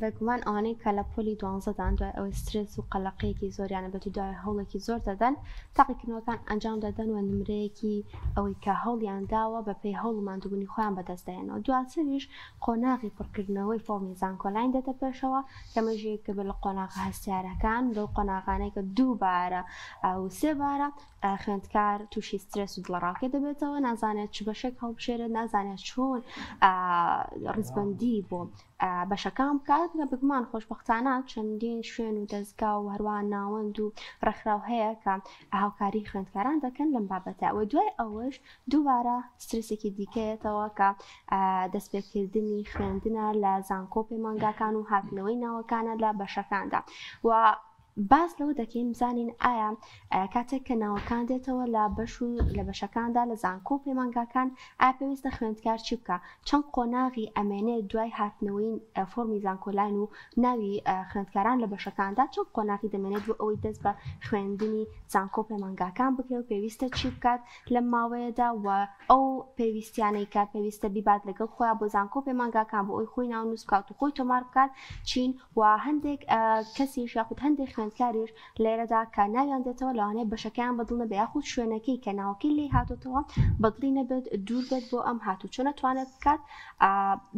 بێگومان ئەوانەی کە لە پۆلی دوانزەدان دوای ئەوەی سترێس و قەلەقیەکی زۆریانە بێت و دوای هەوڵێکی زۆر دەدەن تاقیکردنەوەکان ئەنجام دەدەن و نمرەیەکی ئەوەی کە هەوڵیان داوە بەپێی هەوڵ و ماندووبوونی خۆیان بەدەست دەهێنەوە دواتریش قۆناغی پڕکردنەوەی فۆڕمی زانکۆلاین دێتە پێشەوە کە مەژێکە بە لە قۆناغە هەستیارەکان لەو قۆناغانەی کە دووبارە و سێبارە خوێندکار تووشی سترێس و دڵەڕاوکێ دەبێتەوە، نازانێت چ بەشێک هەڵبژێرێت، نازانێت چۆن ڕیزبەندی بۆ بەشەکان بکات. لە بگومان خۆشبەختانە چەندین شوێن و دەزگا و هەروە ناوەند و ڕێکخراو هەیە کە هاوکاری خوێندکاران دەکەن لەم بابەتە. و دوای ئەوەش دووبارە سترسێکی دیکەیەتەوە کە دەستپێکردنی خوێندنە لە زانکۆ پەیمانگاکان و هاتنەوەی ناوەکانە لە بەشەکاندا. و باس لەوە دەکەین بزانین ئایا کاتێک کە ناوەکان دێتەوە لە بەش و لە بەشەکاندا لە زانکۆ و پەیمانگاکان ئایا پێویستە خوێندکار چی بکە چەند قۆناغی ئەمێنێت دوای هاتنەوەی فۆرمی زانکۆلاین و ناوی خوێندکاران لە بەشەکاندا چەند قۆناغی دەمێنێت بۆ ئەوەی دەست بە خوێندنی زانکۆ و پەیمانگاکان بکرێت و پێویستە چی بکات لەم ماوەیەدا و ئەو پێویستیانەی کە پێویستە بیبات لەگەڵ خۆیان بۆ زانکۆ و پەیمانگاکان بۆ ئەوەی خۆی ناونووس بکات و خۆی تۆمار بکات چین و هەندێک کەسیش یاخود هەندێک خوێندکاریش لێرەدا کە ناویان دێتەوە لەوانەیە بەشەکەیان بەدڵ نەبێت یاخود شوێنەکەی کە ناوەکەی لێی هاتۆتەوە بەدڵی نەبێت دوور بێت بۆ ئەم هاتوچۆ نەتوانێت بکات.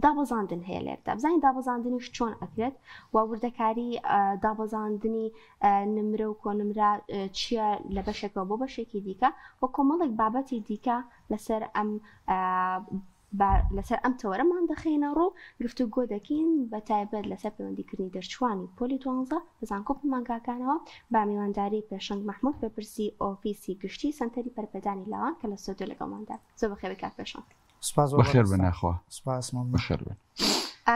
دابەزاندن هەیە لێرەدا بزانین دابەزاندنیش چۆن ئەکرێت و وردەکاری دابەزاندنی نمرە و کۆنمرە چییە لە بەشێکەوە بۆ بەشێکی دیکە و کۆمەڵێک بابەتی دیکە لەسەر ئەم لەسەر ئەم تەوەرەمان دەخەینە ڕوو گفتوگۆ دەکەین بە تایبەت لەسەر پەیوەندیکردنی دەرچوانی پۆلی دوانزە لە زانکۆ پەیمانگاکانەوە بە میوانداری پێشەنگ مەحمود بەرپرسی ئۆفیسی گشتی سەنتەری پەرەپێدانی لاوان کە لە ستۆدیۆ لەگەڵماندا. زۆر بەخێربێی کاک پێشەنگ. سپاس بۆ بەخێر بن بەڕێزتان. ناخوا سپاس مەمنون. بەخێر بن.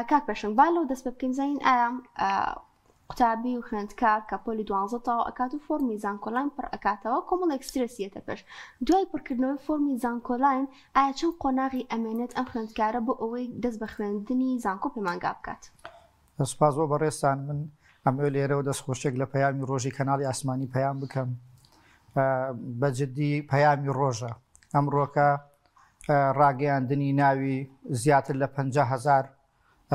کاک پێشەنگ با لەو دەست پێ بکەین بزانین ئایا قوتابی و خوێندکار کە پۆلی دوانزە تەواو ئەکات و فۆرمی زانکۆلاین پڕ ئەکاتەوە کۆمەڵێک سترێس یەتە پێش دوای پڕکردنەوەی فۆرمی زانکۆلاین ئایا چەند قۆناغی ئەمێنێت ئەم خوێندکارە بۆ ئەوەی دەست بە خوێندنی زانکۆ پەیمانگا بکات؟ سوپاس بۆ بەڕێزتان من ئەمەوێ لێرەوە دەستخۆشیەک لە پەیامی ڕۆژی کەناڵی ئاسمانی پەیام بکەم بە جدی پەیامی ڕۆژە ئەمڕۆکە ڕاگەیاندنی ناوی زیاتر لە 50 هزار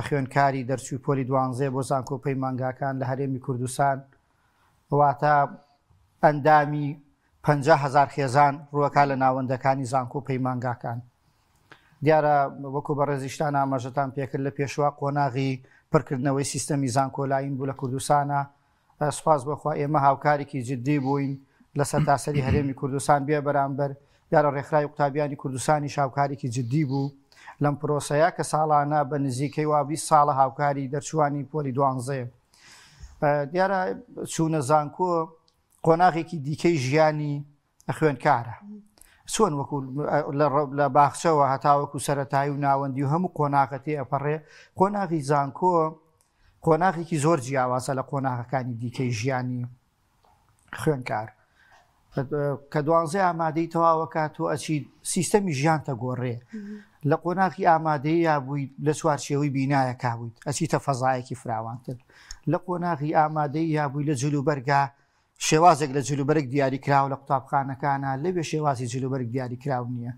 خوێندکاری دەرچووی پۆلی دوانزەیە بۆ زانکۆ و پەیمانگاکان لە هەرێمی کوردستان، واتە ئەندامی 50 هەزار خێزان ڕووەکا لە ناوەندەکانی زانکۆ و پەیمانگاکان. دیارە وەکو بەڕێزیشتان ئاماژەتان پێکرد لە پێشوا قۆناغی پڕکردنەوەی سیستەمی زانکۆلاین بوو لە کوردستانە، سوپاس بۆ خوا ئێمە هاوکارێکی جددی بووین لە سەرتاسەری هەرێمی کوردستان بێ بەرامبەر، دیارە ڕێکخراوی قوتابیانی کوردستانیش هاوکارێکی جددی بوو لەم پرۆسەیە کە ساڵانە بە نزیکەی وا 20 ساڵە هاوکاری دەرچووانی پۆلی دوانزەیە. دیارە چوونە زانکۆ قۆناغێکی دیکەی ژیانی خوێندکارە چۆن وەکو لە باخچەوە هەتاوەکو سەتایی و ناوەندی و هەموو قۆناغە تێ ئەپەڕێ قۆناغی زانکۆ قۆناغێکی زۆر جیاوازە لە قۆناغەکانی دیکەی ژیانی خوێندکار کە دوانزە ئامادەی تەواوەکات تۆ ئەچی سیستەمی ژیانتە گۆڕێ لە قۆناغی ئامادەی یا بووی لە چوارچێوەی بینایەکا بوویت ئەچیتە فەزایەکی فراوانتر لە قۆناغی ئامادەی یا بووی لە جلوبەرگا شێوازێک لە جلوبەرگ دیاریکراوە لە قوتابخانەکانا، لەوێ شێوازی جلوبەرگ دیاریکراو نییە.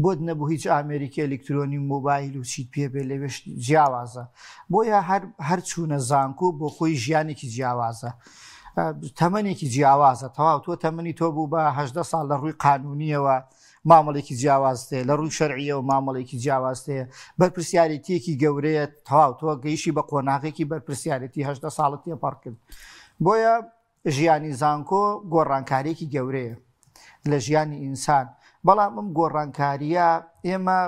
بۆت نەبوو هیچ ئامێرێکی ئەلیکترۆنی و مۆبایل و چیت پێ بێ لەوێش جیاوازە. بۆیە هەر هەر چوونە زانکۆ بۆ خۆی ژیانێکی جیاوازە. تەمەنێکی جیاوازە. تەواو تۆ تەمەنی تۆ بوو بە 18 ساڵ لە ڕووی قانونیەوە مامەڵێکی جیاوازت هەیە، لە ڕووی شەرعیەوە مامەڵێکی جیاوازت هەیە، بەرپرسیارێتیەکی گەورەیە، تەواو تۆ گەیشی بە قۆناغێکی بەرپرسیارێتی 18 ساڵت تێپەڕ کرد. بۆیە ژیانی زانکۆ گۆڕانکاریەکی گەورەیە لە ژیانی ئینسان، بەڵام ئەم گۆڕانکاریە ئێمە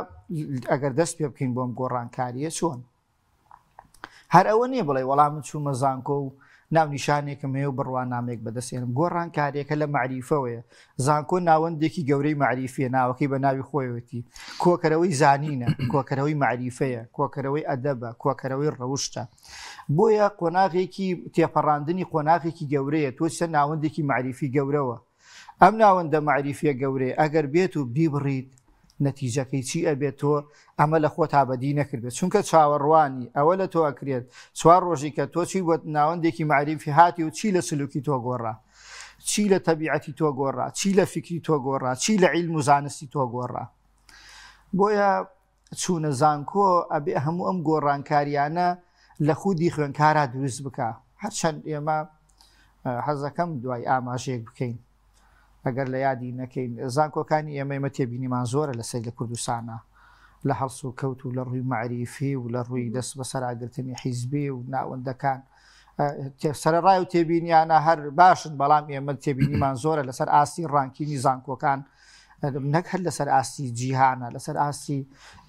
ئەگەر دەست پێ بکەین بۆم گۆڕانکاریە چۆن؟ هەر ئەوە نییە بڵێ وەڵام من چوومە زانکۆ و ناونیشانێکم هەیە و بڕوانامەیەک بەدەستێنم گۆڕانکاریەکە لە مەعریفەوەیە زانکۆ ناوەندێکی گەورەی مەعریفیە ناوەکەی بە ناوی خۆیەتی کۆکەرەوەی زانینە کۆکەرەوەی مەعریفەیە کۆکەرەوەی ئەدەبە کۆکەرەوەی ڕەوشتە بۆیە قۆناغێکی تێپەڕاندنی قۆناغێکی گەورەیە تۆ چە ناوەندێکی مەعریفی گەورەوە ئەم ناوەندە مەعریفیە گەورەیە ئەگەر بێت و بیبڕیت نەتیجەکەی چی ئەبێت تۆ ئەمە لە خۆتا بەدی نەکردبێت چونکە چاوەڕوانی ئەوە لە تۆ ئەکرێت چوار ڕۆژی کە تۆ چی بۆ ناوەندێکی مەعریفی هاتی و چی لە سلوکی تۆ گۆڕا چی لە تەبیعەتی تۆ گۆڕا چی لە فیکری تۆ گۆڕا چی لە عیلم و زانستی تۆ گۆڕا بۆیە چوونە زانکۆ ئەبێ هەموو ئەم گۆڕانکاریانە لە خودی خوێندکارا دروست بکە هەرچەند ئێمە حەزەکەم دوای ئاماژەیەک بکەین ئەگەر لە یادی نەکەین زانکۆکانی ئێمە ئێمە تێبینیمان زۆرە لەسەر لە کوردستانە لە هەڵس و کەوت و لە ڕووی مەعریفی و لە ڕووی دەست بەسەراگرتنی حیزبی و ناوەندەکان سەرەڕای و تێبینیانە هەر باشن بەڵام ئێمە تێبینیمان زۆرە لەسەر ئاستی ڕانکینی زانکۆکان نەک هەر لەسەر ئاستی جیهانە لەسەر ئاستی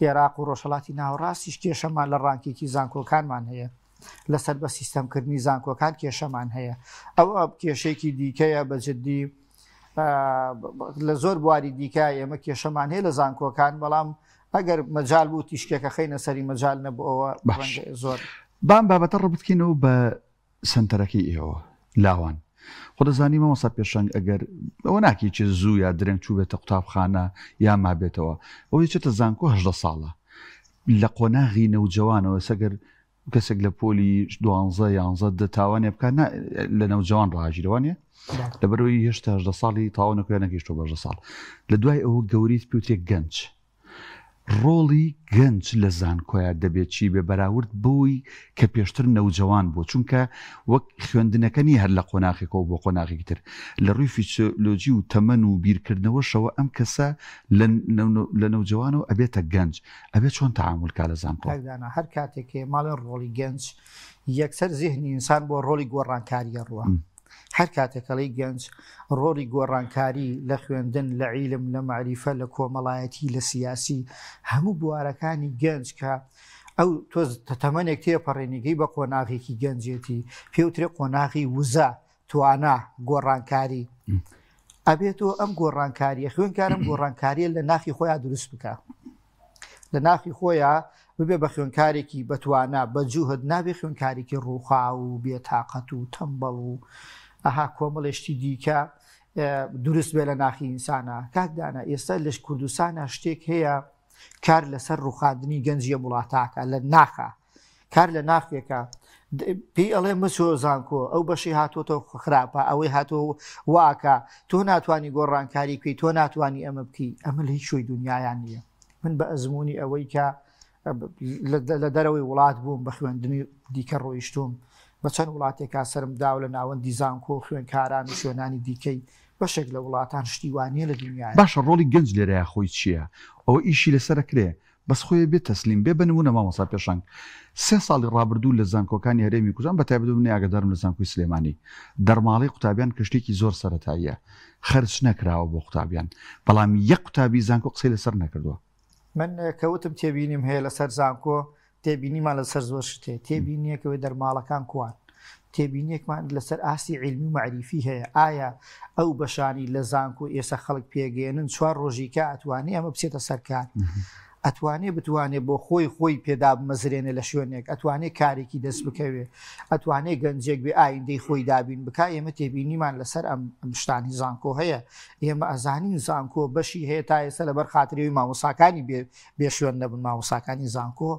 عێراق و ڕۆژهڵاتی ناوەڕاستیش کێشەمان لە ڕانکێکی زانکۆکانمان هەیە لەسەر بە سیستەمکردنی زانکۆکان کێشەمان هەیە ئەوە کێشێکی دیکەیە بە جددی لە زۆر بواری دیکە ئێمە کێشەمان هەیە لە زانکۆکان بەڵام ئەگەر مەجال بوو تیشکێکە خەینە سەری مەجال نەبووەوە باش زۆر بام بابەتە ڕبتکەینەوە بە سنتەرەکەی ئێوە لاوان خۆ دەزانی مامۆستا پێشەنگ ئەگەر ئەوە ناکەی چ زوو یا درەنگ چووبێتە قوتابخانە یا مابێتەوە ئەوەی چێتە زانکۆ هەژدە ساڵە لە قۆناغی نەوجەوانەوە سەگەر کەسێک لە پۆلی دوانزە یانزە دە تاوانێ بکات لە نەوجەوان ڕاژیرەوانە لەبەرەوەی هێشتا هەژدە ساڵی تاوانە کوێ نەگەیشتۆ بەژە ساڵ لە دوای ئەوە گەوریت پێوتێک گەنج ڕۆڵی گەنج لە زانکۆیا دەبێت چی بێ بەراورد بەوەی کە پێشتر نەوجەوان بووە چونکە وەک خوێندنەکە نیە هەر لە قۆناخێکەوە بۆ قۆناغێکی تر لە ڕووی فیسۆلۆجی و تەمەن و بیرکردنەوەشەوە ئەم کەسە لە نەوجەوانەوە ئەبێتە گەنج ئەبێت چۆن تەعامول کا لە زانکۆ؟ کاک دانا هەر کاتێک کە ئێمە ئەڵێن ڕۆڵی گەنج یەکسەر زیهنی ئینسان بۆ ڕۆڵی گۆڕانکاری ئەڕوا. هەر کاتێک ئەڵێی گەنج ڕۆڵی گۆڕانکاری لە خوێندن، لە عیلم، لە مەعریفە، لە کۆمەڵایەتی، لە سیاسی، هەموو بوارەکانی گەنج کە ئەو تۆ تەمەنێک تێپەڕێنی گەی بە قۆناغێکی گەنجێتی پێوترێ قۆناغی وزە، توانا، گۆڕانکاری. ئەبێت تۆ ئەم گۆڕانکاریە خوێنکارم گۆڕانکاریە لە ناخی خۆیان دروست بکە. لە ناخی خۆیا ببێ بە خوێنکارێکی بەتوانا بە جوهد نابێ خوێنکارێکی ڕووخاو و بێتاقەت و تەمبەڵ و ئەها کۆمەڵێ شتی دیکە دروست بێ لە ناخی ئینسانە کاک دانا ئێستا لەش کوردستانە شتێک هەیە کار لەسەر ڕوخاندنی گەنجی ئەم وڵاتاکە لە ناخە کار لە ناخێکە پێی ئەڵێ مەچۆ زانکۆ ئەو بەشی هاتۆتەوە خراپە ئەوەی هاتۆ واکە تۆ ناتوانانی گۆڕانکاری بکەی تۆ ناتوانانی ئەمە بکەی ئەمە لە هیچ شوێی دنیایان نییە من بە ئەزمموی ئەوەی کە لە دەرەوەی وڵات بووم بە خوێندنی دیکە ڕۆیشتوم بە چەند وڵاتێکا سرم داو لە ناوەندی زانکۆ و خوێنکاران و شوێنانی دیکەی بەشێک لە وڵاتان شتیوانە لە دنیا. باشە ڕۆڵی گەنج لێرەیا خۆی چییە؟ ئەوە ئیشی لەسەر ئەکرێ بەس خۆی بێ تەسلیم بێ بە نمونە مامۆستا پێشەنگ سێ ساڵی ڕابردوو لە زانکۆکانی هەرێمی کوردستان بە تایبەت من ئاگادارم لە زانکۆی سلێمانی دەرماڵەی قوتابیان کە شتێکی زۆر سەرەتاییە خەرج نەکراوە بۆ قوتابیان بەڵام یەک قوتابی زانکۆ قسەی لەسەر نەکردووە. من کە وتم تێبینیم هەیە لەسەر زانکۆ تێبینیمان لەسەر زۆر شت هەیە تێبینیەک ئەوەی دەرماڵەکان کوان تێبینیەکمان لەسەر ئاستی عیلمی و مەعریفی هەیە ئایا ئەو بەشانی لە زانکۆ ئێستا خەڵک پێگەیەنن چوار ڕۆژی کە ئەتوانێ ئەمە بچێتە سەر کار ئەتوانێ بتوانێ بۆ خۆی خۆی پێدا بمەزرێنێ لە شوێنێک ئەتوانێ کارێکی دەست بکەوێ ئەتوانێ گەنجێک بێ ئایندەی خۆی دابین بکا ئێمە تێبینیمان لەسەر ئەم شتانی زانکۆ هەیە ئێمە ئەزانین زانکۆ بەشی هەیە تا ئێستا لەبەر خاتری مامۆساکانی بێ بێ شوێن نەبن مامۆساکانی زانکۆ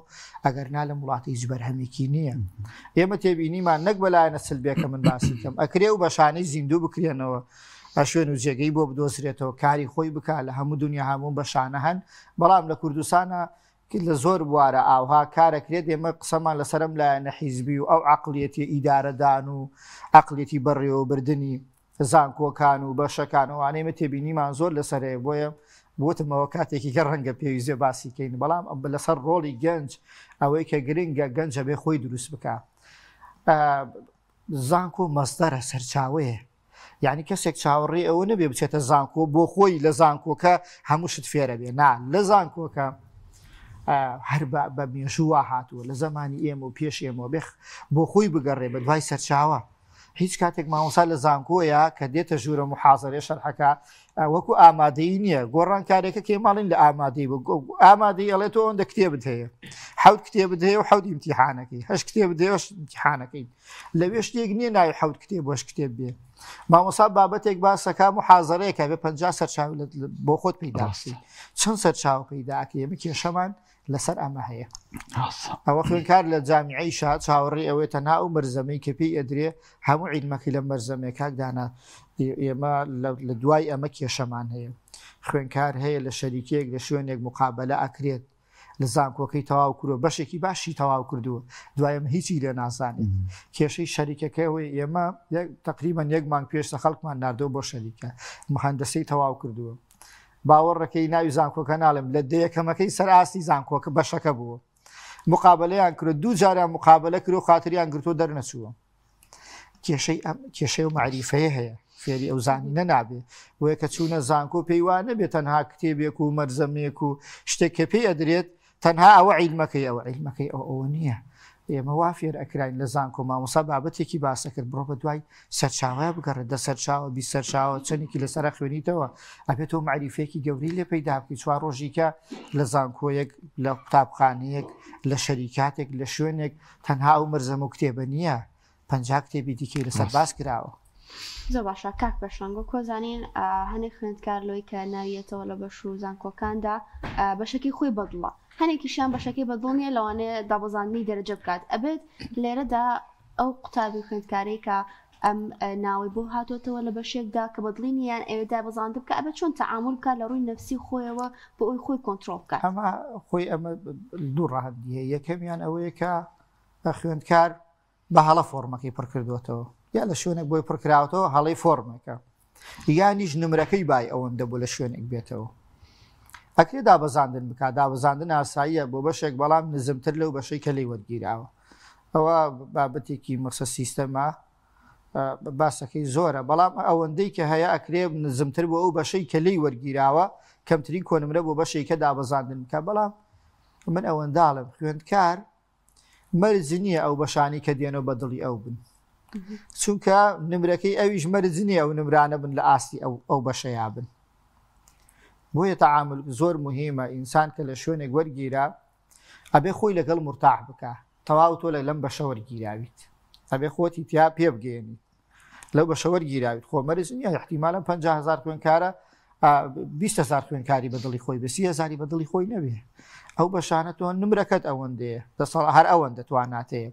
ئەگەر نا لەم وڵاتە هیچ بەرهەمێکی نییە ئێمە تێبینیمان نەک بەلایەنە سلبیەکە من باسی کەم ئەکرێ و بەشانەی زیندوو بکرێنەوە شوێن و جێگەی بۆ بدۆزرێتەوە کاری خۆی بک لە هەموو دنیا هەموو بەشانە هەن بەڵام لە کوردستانە لە زۆر بوارە ئاوها کارەکرێت ئێمە قسەمان لەسەرم لایەنە حیزبی و ئەو عقلیەتی ئیدارەدان و عقلیەتی بەڕێوەبردننی زانکۆکان و بەشەکان ئەوانەی ئێمە تێبینیمان زۆر لەسەر هەیە بۆیە وتمەوە کاتێکی کە ڕەنگە پێویستێ باسی کەین بەڵام ئەم لەسەر ڕۆڵی گەنج ئەوەی کە گرنگە گەنجە بێ خۆی دروست بکە زانکۆ مەزدەرە سەرچاوەیە یعنی کەسێک چاوەڕێ ئەوە نەبێ بچێتە زانکۆ بۆ خۆی لە زانکۆکە هەموو شت فێرە بێ نا لە زانکۆکە هەر بە مێژوو وا هاتووە لە زمانی ئێمە و پێش ئێمە بێخ بۆ خۆی بگەڕێ بە دوای سەرچاوە هیچ کاتێک مامۆستا لە زانکۆیە کە دێتە ژوورە محازەرێ شەرحەکە وەکو ئامادەی نییە گۆڕانکارێکە کێ ماڵین لە ئامادەی بۆ ئامادەی ئەڵێ تۆ ئەوەندە کتێبت هەیە حوت کتێبت هەیە و حوت ئیمتیحانەکەی هەش کتێبت هەیە ئیمتیحانەکەی لەوێ شتێک نییە ناوی حوت کتێب بۆش کتێب بێ مامۆسا بابەتێک باسەکە محازەرەیەکە بێ 50 سەرچاو بۆ خۆت پەیدا چەند سەرچاو پەیداکەی ئێمە کێشەمان لەسەر ئەمە هەیە ئەوە خوێنکار لە جامیعەیشا چاوەڕێی ئەوەیە تەنها ئەو مەرزەمەی کە پێی ئەدرێ هەموو عیلمەکەی لەم مەرزەمەیە کاک دانا ئێمە لە دوای ئەمە کێشەمان هەیە خوێنکار هەیە لە شەریکەیەک لە شوێنێک مقابلە ئەکرێت لە زانکۆکەی تەواو کردووە بەشێکی باشی تەواو کردووە دوای ئەمە هیچی لێ نازانێت کێشەی شەریکەکەەوەی ئێمە تقریبان یەک مانگ پێش لە خەڵکمان ناردەوە بۆ شەریکە مهندسەی تەواو کردووە باوەڕەکەی ناوی زانکۆکە ناڵێم لە دەیەکەمەکەی سەر ئاستی زانکۆکە بەشەکە بووە مقابلەیان کرد دوو جاریان مقابلە کرد و خاتریان گرتو دەرنەچووە کێشەی ئەم کێشەی و مەعریفەیە هەیە فێری ئەو زانینە نابێ بۆیە کە چوونە زانکۆ پێی وا نەبێت تەنها کتێبێک و مەرزەمێک و شتێک کە پێی ئەدرێت تەنها ئەوە عیلمەکەی ئەوە عیلمەکەی ئەو ئەوە نییە ئێمە وا فێر ئەکراین لە زانکۆ مامۆسا بابەتێکی باسە کرد بڕۆ بە دوای سەرچاوەیە بگەڕێ دە سەرچاوە بی سەرچاوە چەندێکی لەسەر خوێنیتەوە ئەبێت تۆ معریفێکی گەورەی لێ پەیدا بکەی چوار ڕۆژیکە لە زانکۆیەک لە قوتابخانەیەک لە شەریکاتێک لە شوێنێک تەنها ئەو مەرزەمە و کتێبە نییە، 50 کتێبی دیکەی لەسەر باس کراوە. زۆر باشە کاک پێشەنگ وەک ئەزانین هەنێک خوێندکار لۆی کە ناویەتەوە لە بەش و زانکۆکاندا بەشەکەی خۆی بەدڵە هەنێکیشیان بەشەکەی بەدڵ نییە لەوانەیە دابەزاندنی دەرەجە بکات ئەبێت لێرەدا ئەو قوتابی خوێندکارەی کە ئەم ناوەی بۆ هاتۆتەوە لە بەشێکدا کە بەدڵی نییە یان ئەوێ دابەزاندن بکات ئەبێت چۆن تەعامول بکات لە ڕووی نەفسی خۆیەوە بۆ ئەوی خۆی کۆنترۆڵ بکات؟ ئەمە خۆی ئەمە دوو ڕەهەندی هەیە یەکەمیان ئەوەیە کە خوێندکار بە هەڵە فۆرمەکەی پڕکردوێتەوە یا لە شوێنێک بۆی پڕکراوەتەوە هەڵەی فۆرمێکە یانیش نمرەکەی بای ئەوەندە بۆ لە شوێنێک بێتەوە ئەکرێ دابەزاندن بکات دابەزاندن ئاساییە بۆ بەشێک بەڵام نزمتر لەو بەشەی کە لی وەرگیراوە ئەوە بابەتێکی مەسە سیستەمە باسەکەی زۆرە بەڵام ئەوەندەی کە هەیە ئەکرێ نزمتر بۆ ئەو بەشەی کە لی وەرگیراوە کەمترین کۆنمرە بۆ بەشێک کە دابەزاندن بکە بەڵام من ئەوەنداڵم خوێندکار مەرج نییە ئەو بەشانی کە دێنەوە بە دڵی ئەو بن چونکە نمرەکەی ئەویش مەرج نییە ئەو نمرانە بن لە ئاستی ئەو ئەو بەشەیا بن بۆیە تەعامل زۆر مهمە ئینسان کە لە شوێنێک وەرگیرا ئەبێ خۆی لەگەڵ مرتاح بکە تەواو تۆ لە لەم بەشە وەرگیراویت ئەبێ خۆتی تیا پێ بگەێنیت لەو بەشە وەرگیراویت خۆ مەرج نییە احتیمالە 500 خوێنکارە 20هزار خوێنکاری بە دڵی خۆی بە هزاری بە دڵی خۆی نەبێ ئەو بەشانە تۆ نمرەکەت ئەوەندەیە دەسەڵ هەر ئەوەندە تواناتەیە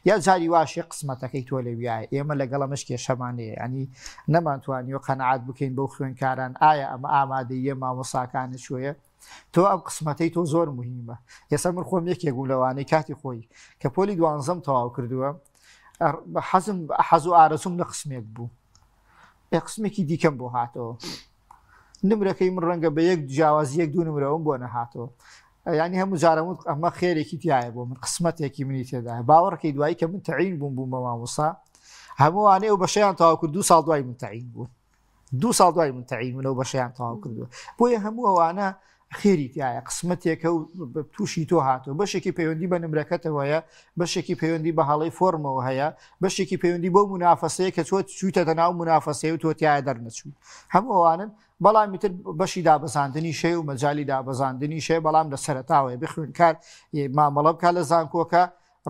یا جاری واشێ قسمەتەکەی تۆ لەویایە ئێمە لەگەڵ ئەمەش کێشەمانەیە ینی نەمانتوانیوە قەنەعات بکەین بەو خوێنکاران ئایا ئەمە ئامادەیە مامۆساکانە چۆیە تۆ ئەم قسمەتەی تۆ زۆر مهمە ئێستا من خۆم یەکێک بوو لەوانەی کاتی خۆی کە پۆلی دوانزەم تەواو کردووە حەزم حەز و ئارەزوم لە قسمێک بوو ئێ قسمێکی دیکەم بۆ هاتەوە نمرەکەی من ڕەنگە بە یەک جیاوازی یەک دوو نمرەوەم بۆ نەهاتەوە ینی هەموو جارم وت ئەمە خێرێکی تایە بۆ من قسمەتێکی منی تێدا باوەڕکەی دوایی کە من تەعین بووم بووم بە مامۆسا هەمووانەی ئەو بەشیان تەواو کرد دوو ساڵ دوای من تەعین بوو دوو ساڵ دوای من تەعین بوون ئەو بەشیان تەواو کردووە بۆیە هەموو ئەوانە خێری تایە قسمەتێکە و تووشی تۆ هاتووە بەشێکی پەیوەندی بە نمرەکەتەوەیە بەشێکی پەیوەندی بە هەڵەی فۆرمەوە هەیە بەشێکی پەیوەندی بۆ منافەسەیە کە چۆ چوویتەتە ناو منافەسەیە و تۆ تایە دەرنەچوو هەموو ئەوانن بەڵام ئیتر بەشی دابەزاندنی شەیە و مەجای دابەزاندنی شەیە بەڵام لە سەرتاوەیە بخوێنکار مامەڵە بکە لە زانکۆکە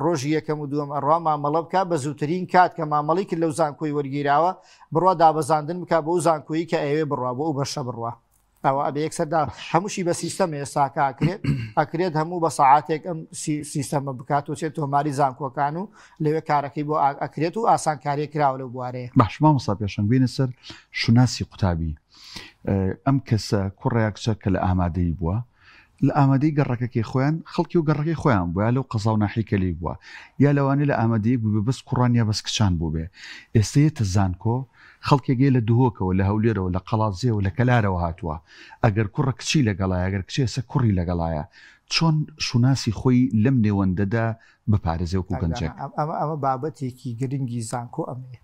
ڕۆژی یەکەم و دووەم ئەڕوا مامەڵە بکە بە زووترین کات کە مامەڵی کرد لەو زانکۆی وەرگیراوە بڕوا دابەزاندن بکە بۆ زانکۆیی کە ئەوێ بڕوا بۆ ئەو بەشە بڕوا ئەوە ئەبێ یەکسەردا هەمووشی بە سیستەم ئێستاکە ئەکرێت ئەکرێت هەموو بە سەعاتێک ئەم سیستەمە بکات و چێت تۆماری زانکۆکان و لەوێ کارەکەی بۆ ئەکرێت و ئاسانکاری کراوە لەو بوارەیە. باش مامۆستا پێشەنگ بینە سەر شوناسی قوتابی ئەم کەسە کوڕە یا کچە کە لە ئامادەیی بووە لە ئامادەی گەڕەکەکەی خۆیان خەڵکی و گەڕەکەی خۆیان بووە لەو قەزا و ناحیەی کە لێی بووە یا لەوانەیە لە ئامادەیەک بووبێ بەس کوڕان یا بەس کچان بووبێ ئێستە یەتە زانکۆ خەڵکێک یە لە دهۆکەوە لە هەولێرەوە لە قەڵادزێوە لە کەلارەوە هاتووە ئەگەر کوڕە کچی لەگەڵایە ئەگەر کچە ئێستا کوڕی لەگەڵایە چۆن شوناسی خۆی لەم نێوەندەدا بپارێزێ وەکو گەنجێک؟ ئەمە ئەمە بابەتێکی گرنگی زانکۆ ئەمەیە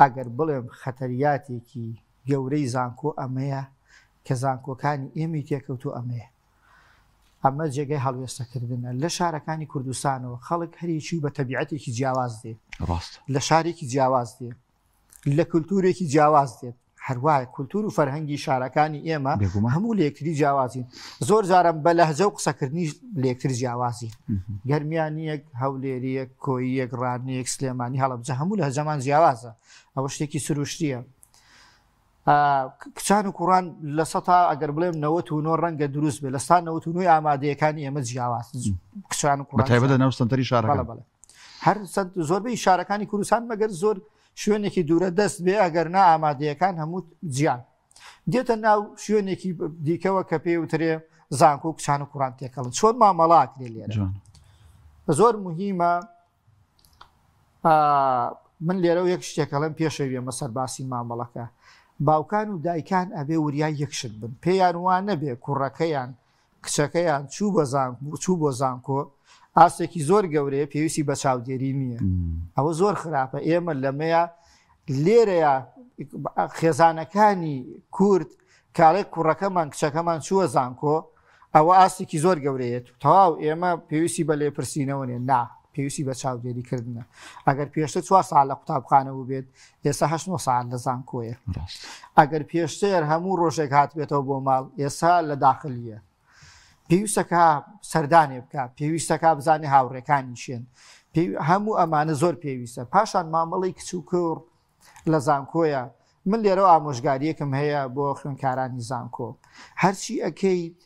ئەگەر بڵێم خەتەریاتێکی گەورەی زانکۆ ئەمەیە کە زانکۆکانی ئێمەی تێکەوتوو ئەمەیە. ئەمە جێگای هەڵوێستەکردنە. لە شارەکانی کوردستانەوە خەڵک هەریەکی و بە تەبیعەتێکی جیاواز دێ. ڕاستە. لە شارێکی جیاواز دێ. لە کولتوورێکی جیاواز دێت. هەروایە کولتوور و فەرهەنگی شارەکانی ئێمە بێگومان. هەموو لە یەکتری جیاوازین. زۆر جاران بە لەهجە و قسەکردنیش لە یەکتر جیاوازین. گەرمیانییەک، هەولێرییەک، کۆییەک، ڕانییەک، سلێمانی، هەڵەبجە هەموو لەهجەمان جیاوازە. ئەوە شتێکی سروشتییە. کچان و کوڕان لە سەتا ئەگەر بڵێم 99 ڕەنگە دروست بێ لە سا 99 ئامادەیەکانی ئێمە جیاواز کچان و کوڕان تایبەتە ناو سنتەری شارەکە بەڵێ هەر زۆربەی شارەکانی کوردستان مەگەر زۆر شوێنێکی دوورە دەست بێ ئەگەر نا ئامادەیەکان هەموو جیان دێتە ناو شوێنێکی دیکەوە کە پێ وترێ زانکۆ کچان و کوڕان تێکەڵن چۆن مامەڵاکرێ لێرە زۆر مهمە من لێرە و یەک شتێکەڵێم پێشەوی ئەمە سەر باسی مامەڵەکە باوکان و دایکان ئەبێ وریای یەک شت بن پێیان وا نەبێ کوڕەکەیان کچەکەیان چوو بە چوو بۆ زانکۆ ئاستێکی زۆر گەورەیە پێویستی بە چاودێری نییە ئەوە زۆر خراپە ئێمە لەمەیە لێرەیە خێزانەکانی کورد کاڵێک کوڕەکەمان کچەکەمان چووە زانکۆ ئەوە ئاستێکی زۆر گەورەیەت و تەواو ئێمە پێویستی بە لێپرسینەوە نیە نا پێویستی بە چاودێری کردنە ئەگەر پێشتر چوار ساعت لە قوتابخانە بووبێت ئێستا هەشت نۆ ساعت لە زانکۆیە ئەگەر پێشتر هەموو ڕۆژێک هاتبێتەوە بۆ ماڵ ئێستا لە داخلیە پێویستەکە سەردانێ بکە پێویستەکە بزانێ هاوڕێکانی شێن هەموو ئەمانە زۆر پێویستە پاشان مامەڵی کچ و کوڕ لە زانکۆیە من لێرەوە ئامۆژگاریەکم هەیە بۆ خوێندکارانی زانکۆ هەرچی ئەکەیت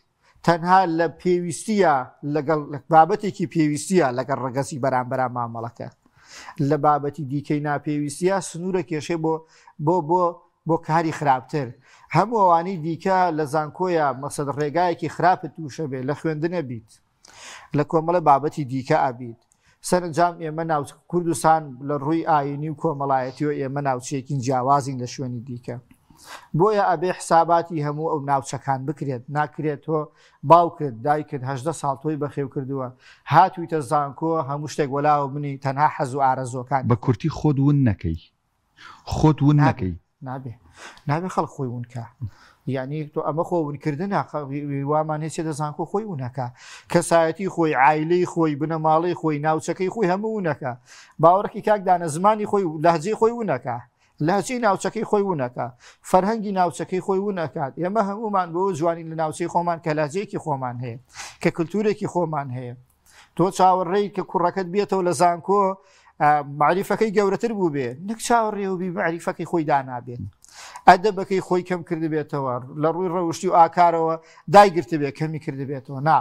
تەنها لە پێویستیە لەگەڵ بابەتێکی پێویستیە لەگەڵ ڕەگەزی بەرامبەرا مامەڵەکە لە بابەتی دیکەی ناپێویستیە سنوورە کێشەی بۆ بۆ بۆ بۆ کاری خراپتر هەموو ئەوانەی دیکە لە زانکۆیە مەسەد ڕێگایەکی خراپت تووشە بێ لە خوێندنە بیت لە کۆمەڵە بابەتی دیکە ئەبیت. سەرەنجام ئێمە ناوچ کوردستان لە ڕووی ئایینی و کۆمەڵایەتیەوە ئێمە ناوچەیەکین جیاوازین لە شوێنی دیکە. بۆیە ئەبێ حساباتی هەموو ئەو ناوچەکان بکرێت. ناکرێت تۆ باوکت دایکت 18 ساڵ تۆی بەخێو کردووە هاتوویتە زانکۆ هەموو شتێک وەلاوە بنی تەنها حەز و ئارەزووەکانی بە کورتی خۆت ون نەکەی. خۆت ون نەکەی. نابێ نابێ خەڵک خۆی ون کا یعنی تۆ ئەمە خۆ ونکردنە وامان هێچێ دە زانکۆ خۆی ونەکە کەسایەتی خۆی عیلەی خۆی بنەماڵەی خۆی ناوچەکەی خۆی هەموو ونەکە باوەڕکی کاکدانە زمانی خۆی لەهجەی خۆی ونەکە لەهجەی ناوچەکەی خۆی ونەکە فەرهەنگی ناوچەکەی خۆی ونەکات ئێمە هەمومان بۆ جوانی لە ناوچەی خۆمان کە لەهجەیەکی خۆمان هەیە کە کللتورێکی خۆمان هەیە تۆ چاوەڕێی کە کوڕەکەت بێتەوە لە زانکۆ معریفەکەی گەورەتر بوو بێ نەک چاوەڕێوبی معریفەکەی خۆی دانابێت ئەدەبەکەی خۆی کەم کردبێتەوە لە ڕووی ڕەوشی و ئاکارەوە دایگرتبێ کەمی کردبێتەوە نا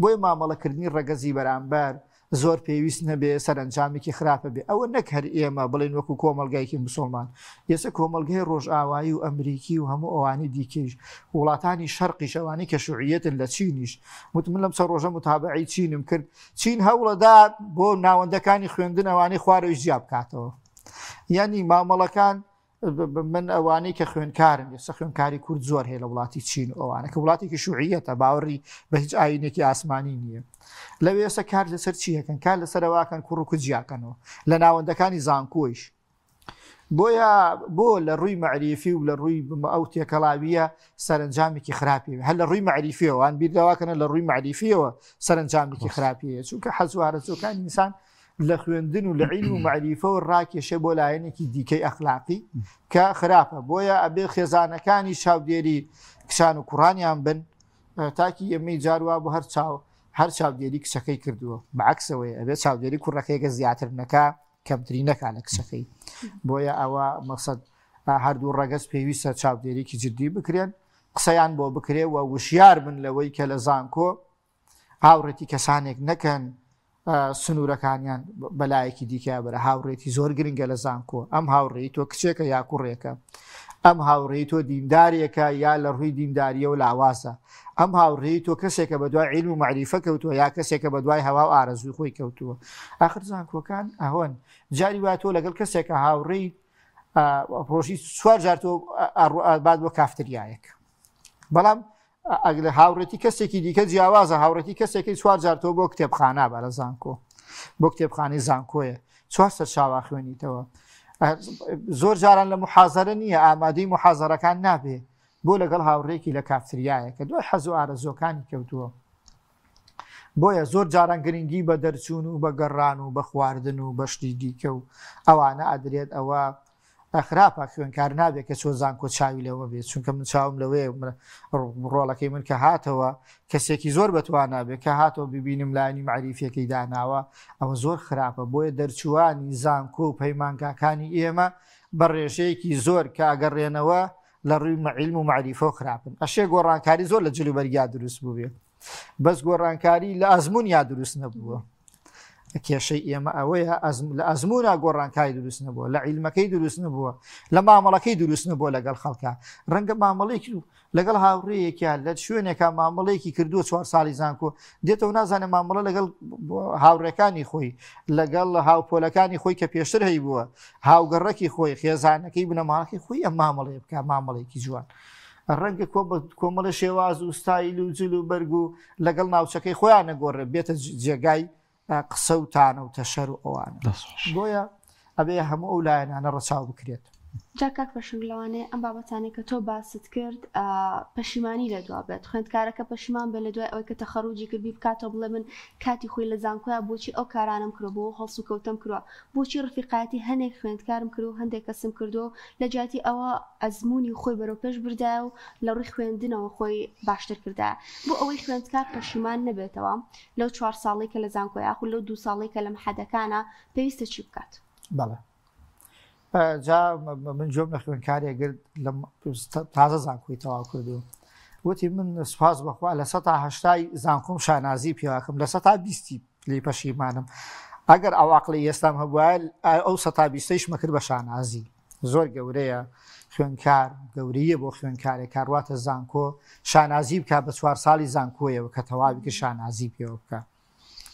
بۆیە مامەڵەکردنی ڕەگەزی بەرامبەر زۆر پێویست نەبێ سەرنجامێکی خراپە بێ ئەوە نەک هەر ئێمە بڵێن وەکو کۆمەلگایکی مسلمان ئێستا کۆمەڵگەی ڕۆژئاوایی و ئەمریکی و هەموو ئەوانی دیکەیش وڵاتانی شەرقیش ئەوانەی کە شوعیەتن لە چینیش وت من لەم چەند ڕۆژە متابعەی چینم کرد چین هەوڵەدا بۆ ناوەندەکانی خوێندن ئەوانەی خوارەوەیش جیا بکاتەوە یعنی مامەڵەکان من ئەوانەی کە خوێنکارن ئێستا خوێنکاری کورد زۆر هەیە لە وڵاتی چین و ئەوانە کە وڵاتێکی شوعیەتە باوەڕی بە هیچ ئاینێکی ئاسمانی نییە لەوێ ئێستا کار لەسەر چیەکەن کار لەسەرەواکەن کوڕ و کجیاکەنەوە لە ناوەندەکانی زانکۆیش بۆیە بۆ لە ڕووی مەعریفی و لە ڕووی ئەو تێکەڵاویە سەرنجامێکی خراپی هەر لە ڕووی مەعریفیەوە ئەن بیر لەواکەنە لە ڕووی مەعریفیەوە سەرنجامێکی خراپیە چونکە حەزوارەزۆکانی ئینسان لە خوێندن و لە عیلم و مەعریفەوە ڕاکێشێ بۆ لایەنێکی دیکەی ئەخلاقی کە خراپە بۆیە ئەبێ خێزانەکانی چاودێری کچان و کوڕانیان بن تاکی ئێمەی جاروا بۆ هەر چاو هەر چاودێری کچەکەی کردووە بەعکسەوەی ئەبێ چاودێری کوڕەکەیگە زیاتر نەکا کەمتری نەکا لە کچەکەی بۆیە ئەوە مەسەد هەردوو ڕەگەز پێویستە چاودێریکی جددی بکرێن قسەیان بۆ بکرێ و وشیار بن لەوەی کە لە زانکۆ هاوڕێتی کەسانێک نەکەن سنوورەکانیان بەلایەکی دیکە بەرە هاوڕێتی زۆر گرنگە لە زانکۆ ئەم هاوڕێی تۆ کچێکە یا کوڕێکە ئەم هاوڕێی تۆ دیندارێکە یا لە ڕووی دینداریەوە لاوازە ئەم هاوڕێی تۆ کەسێکە بە دوای عیلم و مەعریفە کەوتووە یا کەسێکە بە دوای هەوا و ئارەزووی خۆی کەوتووە ئاخر زانکۆکان ئەوەن جاری وا تۆ لەگەڵ کەسێکە هاوڕێی ڕۆژی چوار جار تۆ بات بۆ کافتریایەک بەڵام ئەگەر هاوڕێتی کەسێکی دیکە جیاوازە هاوڕێتی کەسێکی چوار جار تۆ بۆ کتێبخانە بە لە زانکۆ بۆ کتێبخانەی زانکۆیە چوار سەرچاوە خوێنیتەوە زۆر جاران لە محازەرە نییە ئامادەی محازەرەکان نابێ بۆ لەگەڵ هاوڕێکی لە کافتریایەکە دوای حەز و ئارەزووەکانی کەوتووە. بۆیە زۆر جاران گرنگی بە دەرچوون و بە گەڕان و بە خواردن و بە شتی دیکە و ئەوانە ئەدرێت ئەوە خراپە خوێنکار نابێت کە چۆ زانکۆ چاوی لەوە بێت چونکە من چاوم لەوەیە ڕۆڵەکەی من کە هاتەوە کەسێکی زۆر بەتوانا بێت کە هاتەوە ببینم لایەنی مەعریفیەکەی داناوە ئەوە زۆر خراپە بۆیە دەرچووانی زانکۆ و پەیمانگاکانی ئێمە بە ڕێژەیەکی زۆر کە ئەگەڕێنەوە لە ڕووی عیلم و مەعریفەوە خراپن ئەشێ گۆڕانکاری زۆر لە جلوبەرگیا دروست بووبێ بەس گۆڕانکاری لە ئەزموونیا دروست نەبووە. کێشەی ئێمە ئەوەیە لە ئەزمونا گۆڕانکاری دروست نەبووە لە عیلمەکەی دروست نەبووە لە مامەڵەکەی دروست نەبووە لەگەڵ خەڵکە ڕەنگە مامەڵێکی لەگەڵ هاوڕێیەکیان لە شوێنێکا مامەڵەیەکی کردووە چوار ساڵی زانکۆ دێتەوە نازانێت مامەڵە لەگەڵ هاوڕێکانی خۆی لەگەڵ هاوپۆلەکانی خۆی کە پێشتر هەیبووە هاوگەڕەکی خۆی خێزانەکەی بنەماڵەکەی خۆی ئەم مامەڵەیە بکە مامەڵێکی جوان ڕەنگە کۆ بە کۆمەڵە شێواز و ستایل و جل و بەرگ و لەگەڵ ناوچەکەی خۆیان نەگۆڕێ بێتە جێگای قسە و تانە و تەشەر و ئەوانە بۆیە ئەبێ هەموو ئەو لایەنانە ڕەچاو بکرێت. جا کاک پەشنگ لەوانەیە ئەم بابەتانەی کە تۆ باست کرد پەشیمانی لە دوا بێت خوێندکارەکە پەشیمان بێت لە دوای ئەوەی کە تەخەروجی کرد بیر بکاتەوە بڵێ من کاتی خۆی لە زانکۆیا بۆچی ئەو کارانەم کردوە بۆ هەڵسوکەوتەم کردوە بۆچی ڕفیقایەتی هەنێک خوێندکارم کردوە و هەندێک کەسم کردوە و لە جیاتی ئەوە ئەزموونی خۆی بەرەو پێش بردایە و لە ڕووی خوێندنەوە خۆی باشتر کردایە بۆ ئەوەی خوێندکار پەشیمان نەبێتەوە لەو چوار ساڵەی کە لە زانکۆ یاخود لەو دوو ساڵەی کە لە مەحەدەکانە پێویستە چی بکات؟ بەڵێ جا من جۆم لە خوێندکارێ گرت لە تازە زانکۆی تەواو کردو وتی من سوپاس بەخوا لە سەتا هەشتای زانکۆم شانازی پیاکەم لە سەتا بیستی لی پەشیمانم ئەگەر ئەو عقلی ئێستام هەبووە ئەو سەتا بیستەیشمە کرد بە شانازی زۆر گەورەیە خوێنکار گەورەیە بۆ خوێنکارێک کارواتە زانکۆ شانازی بک بە چوار ساڵی زانکۆیەوە کە تەواوی کە شانازی پێوە بکە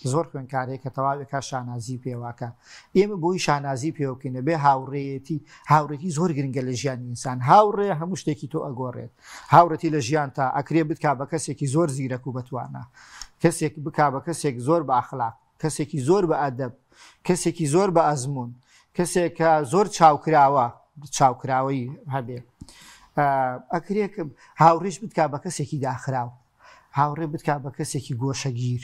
زۆر خوێنکارەیە کە تەواوێکا شانازی پێواکە ئێمە بۆی شانازی پێوە بکەین بێ هاوڕێیەتی هاوڕێتی زۆر گرنگە لە ژیانی ئینسان هاوڕێ هەموو شتێکی تۆ ئەگۆڕێت هاوڕێتی لە ژیان تا ئەکرێ بتکا بە کەسێکی زۆر زیرەک و بەتوانە کەسێک بکا بە کەسێک زۆر بە ئەخلاق کەسێکی زۆر بە ئەدەب کەسێکی زۆر بە ئەزمون کەسێک کە زۆر چاوکراوە چاوکراوەی هەبێ ئەکرێک هاوڕیش بتکا بە کەسێکی داخراو هاوڕێ بتکا بە کەسێکی گۆشەگیر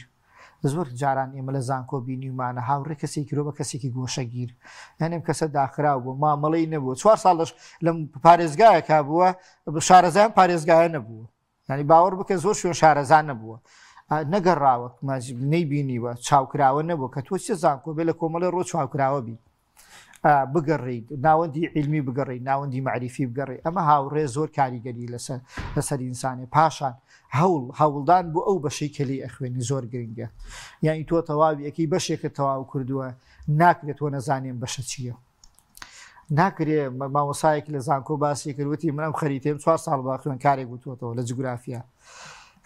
زۆر جاران ئێمە لە زانکۆ بینیومانە هاوڕێ کەسێکی کرۆ بە کەسێکی گۆشەگیر یانێم کەسە داخراو بوو مامەڵەی نەبوو چوار ساڵ لەش لەم پارێزگایەکە بووە شارەزایان پارێزگایە نەبووە ینی باوەڕ بکە زۆر شوێن شارەزان نەبووە نەگەڕاوە نەیبینیوە چاوکراوە نەبوو کە تۆ چێ زانکۆ بێ لە کۆمەڵی ڕۆ چاوکراوە بی بگەڕێیت ناوەندی عیلمی بگەڕێی ناوەندی مەعریفی بگەڕێی ئەمە هاوڕێ زۆر کاریگەری لەسەر لەسەر ئینسانێ پاشان هەوڵ هەوڵدان بۆ ئەو بەشەی کە لێی ئەخوێنی زۆر گرنگە یعنی تۆ تەواوی ئەەکەی بەشێکت تەواو کردووە ناکرێت تۆ نەزانێن بەشە چییە ناکرێ مامۆسایەک لە زانکۆ باسی کرد وتی من ئەم خەریتێم چوار ساڵ بە خوێنکارێک وتوەتەوە لە جوگرافیا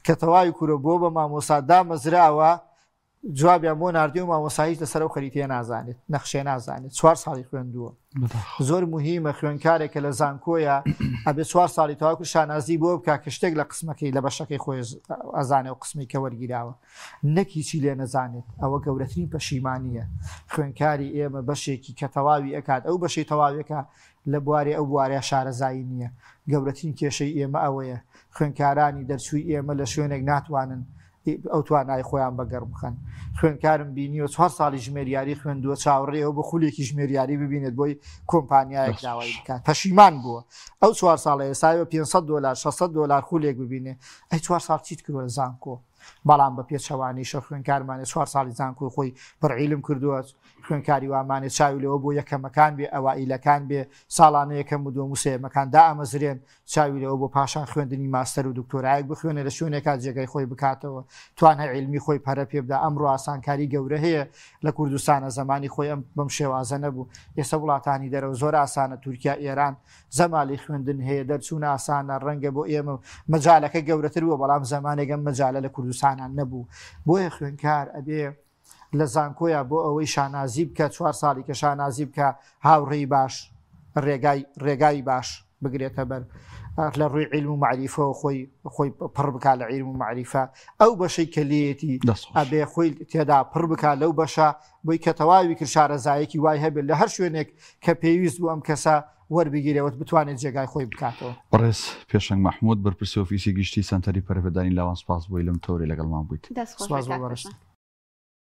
کە تەواوی کورە بۆ بە مامۆسا دامەزراوە جوابیان بۆ ناردی و مامۆستا هیچ لەسەر ئەو خەریتەیە نازانێت نەخشێ نازانێت چوار ساڵی خوێندووە زۆر مهمە خوێنکارێک کە لە زانکۆیە ئەبێ چوار ساڵی تاواکو شانازی بۆ بک کە شتێک لە قسمەکەی لە بەشەکەی خۆی ئەزانێ و قسمی کە وەرگیراوە نەک هیچی لێ نەزانێت ئەوە گەورەترین پەشیمانیە خوێنکاری ئێمە بەشێکی کە تەواوی ئەکات ئەو بەشەی تەواوێکە لە بوارێ ئەو بوارە شارەزایی نییە گەورەترین کێشەی ئێمە ئەوەیە خوێنکارانی دەرچووی ئێمە لە شوێنێک ناتوانن ئەو توانای خۆیان بەگەڕ بخەن. خوێندکارم بینیوە چوار ساڵی ژمێریاری خوێندووە چاوەڕێیەوە بۆ خولێکی ژمێریاری ببینێت بۆی کۆمپانیایەک داوای بکات پەشیمان بووە ئەو چوار ساڵە ئێسایەوە 500 دۆلار 600 دۆلار خولێک ببینێ ئەی چوار ساڵ چیت کردووە لە زانکۆ بەڵام بە پێچەوانەیشە خوێندکارمانێ چوار ساڵی زانکۆی خۆی پڕ عیلم کردووە خوێندکاری وامانێ چاوی لەوە بۆ یەکەمەکان بێ ئەوائیلەکان بێ ساڵانە یەکەم و دووەم و سێیەمەکان دائەمەزرێن چاوی لەوە بۆ پاشان خوێندنی ماستەر و دکتۆرایەک بخوێنێ لە شوێنێکا جێگای خۆی بکاتەوە توانای عیلمی خۆی پەرە پێ بدا ئەمڕۆ ئاسانکاری گەورە هەیە لە کوردستانە زەمانی خۆی ئەم بەم شێوازە نەبوو ئێستا وڵاتانی دەرەوە زۆر ئاسانە تورکیا ئێران زەمالی خوێندن هەیە دەرچوون ئاسانە ڕەنگە بۆ ئێمە مەجالەکە گەورەتر بووە بەڵام زەمانێک ئەم مەجالە لە کوردستانە نەبوو بۆیە خوێندکار ئەبێ لە زانکۆیا بۆ ئەوەی شانازی بکە چوار ساڵی کە شانازی بکە هاوڕێی باش ڕێگای ڕێگای باش بگرێتە بەر لە ڕووی عیلم و معریفەوە خۆی خۆی پڕ بکا لە عیلم و معریفە ئەو بەشەی کە لێیەتی ئەبێ خۆی تێدا پڕ بکا لەو بەشە بۆی کە تەواوی کرد شارەزایەکی وای هەبێت لە هەر شوێنێک کە پێویست بوو ئەم کەسە وەربگیرێ و بتوانێت جێگای خۆی بکاتەوە. بەڕێز پێشەنگ مەحمود، بەرپرسی ئۆفیسی گشتی سەنتەری پەرەپێدانی لاوان سوپاس بۆی لەم تەوەرەی لەگەڵمان بوویت. دەست خۆش سوپاس بێت بۆ کاک بەڕێزت. پێشەنگ.